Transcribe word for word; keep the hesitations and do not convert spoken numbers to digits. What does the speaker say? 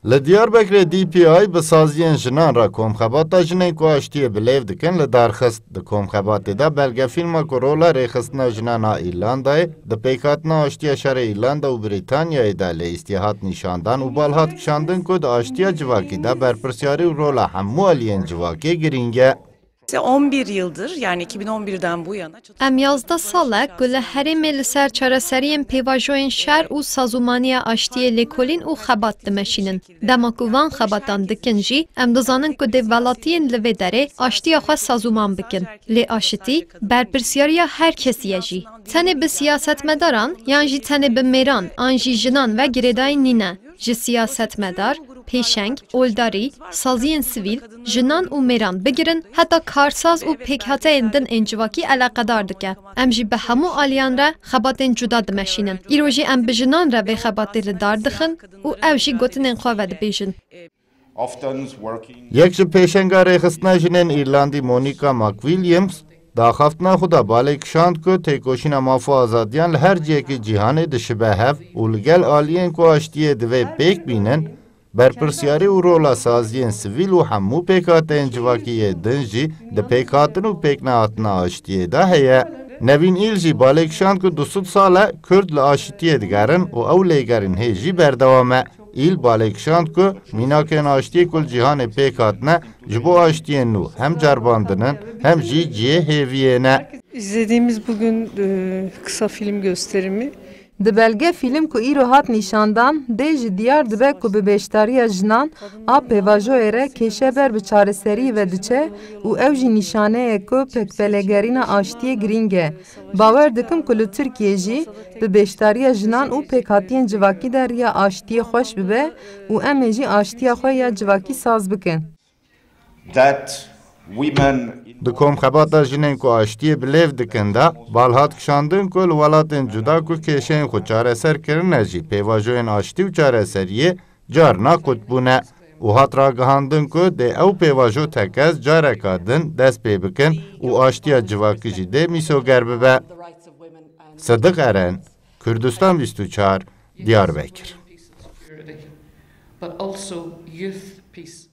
Li Diyarbekirê D P I bi saziyên jinan re komxebata jinên ku aştiyê bi lêv dikin li dar xist. Di komxebatê de belgefîlma ku rola rêxistina jinan a Îrlandayê di pêkhatina aştiya şerê Îrlanda û Brîtanyayê de lêîstiye hat nîşandan û bal hat kişandin ku di aştiya civakî de berpirsyarî û rola hemû aliyên civakê girîng e. İşte on bir yıldır, yani iki bin on birden bu yana Em yazdeh sal e ku li herêmê li ser çareseriyên pêvajoyên şer û sazûmaniya aştiyê lêkolîn û xebat dimeşînin. Dema ku van xebatan dikin jî, em dizanin ku dê welatiyên li vê derê aştiya xwe sazûman bikin. Lê aşitî berpirsiyariya her kesî ye jî. Tenê bi siyasetmedaran yan jî tenê bi mêran an jî jinan ve girêdayî nîne. Ji siyasetmedar, pêşeng, oldarî, saziyên sivîl, jinan û mêran bigirin heta karsaz û pêkhateyên din ên civakî eleqedar dike. Em jî bi hemû aliyan re xebatên cuda dimeşînin. Îro jî em bi jinan re vê xebatê li dar dixin û ew jî gotinên xwe vedibêjin. Yek ji pêşenga rêxistina jinên Îrlandî Monica McWilliams di axaftina xwe de balê kişand ku têkoşîna maf û azadiyan li her cihekî cîhanê dişibe hev û li gel aliyên ku aştiyê divê pêk bînin, berpirsyarî û rola saziyên sivîl û hemû pêkhateyên civakî yê din jî di pêkhatin û pêknehatina aştiyê de heye. Nevîn Îl jî balê kişand ku du sed sal e Kurd li aşitiyê digerin û ew lêgerîn hê jî berdewam e. Îl balê kişand ku mînakên aştiyê ku li cîhanê pêk hatine ji bo aştiyên nû hem ceribandin in hem jî cihê hêviyê ne. İzlediğimiz bugün e, kısa film gösterimi Di belgefîlm ku îro hat nîşandan dê ji diyar dibe ku bi beşdariya jinan a pêvajoyê re kêşe ber bi çareseriyê ve diçe û ew jî nîşane ye ku pêkvelegerîna aştiyê girîng e. Bawer dikim ku li Tirkiyê jî bi beşdariya jinan û pêkhatiyên civakî de riya aştiyê xweş bibe û em ê jî aştiya xwe ya civakî saz bikin. Di komxebata jinên ku aştiyê bi lêv dikin de bal hat kişandin ku li welatên cuda ku kêşeyên xwe çareser kirine jî pêvajoyên aştî û çareseriyê carna qut bûne û hat ragihandin ku dê ew pêvajo tekez careka din dest pê bikin û aştiya civakî jî dê mîsoger bibe. Sidiq Eren, Kurdistan bîst û çar, Diyarbekir. But also youth peace.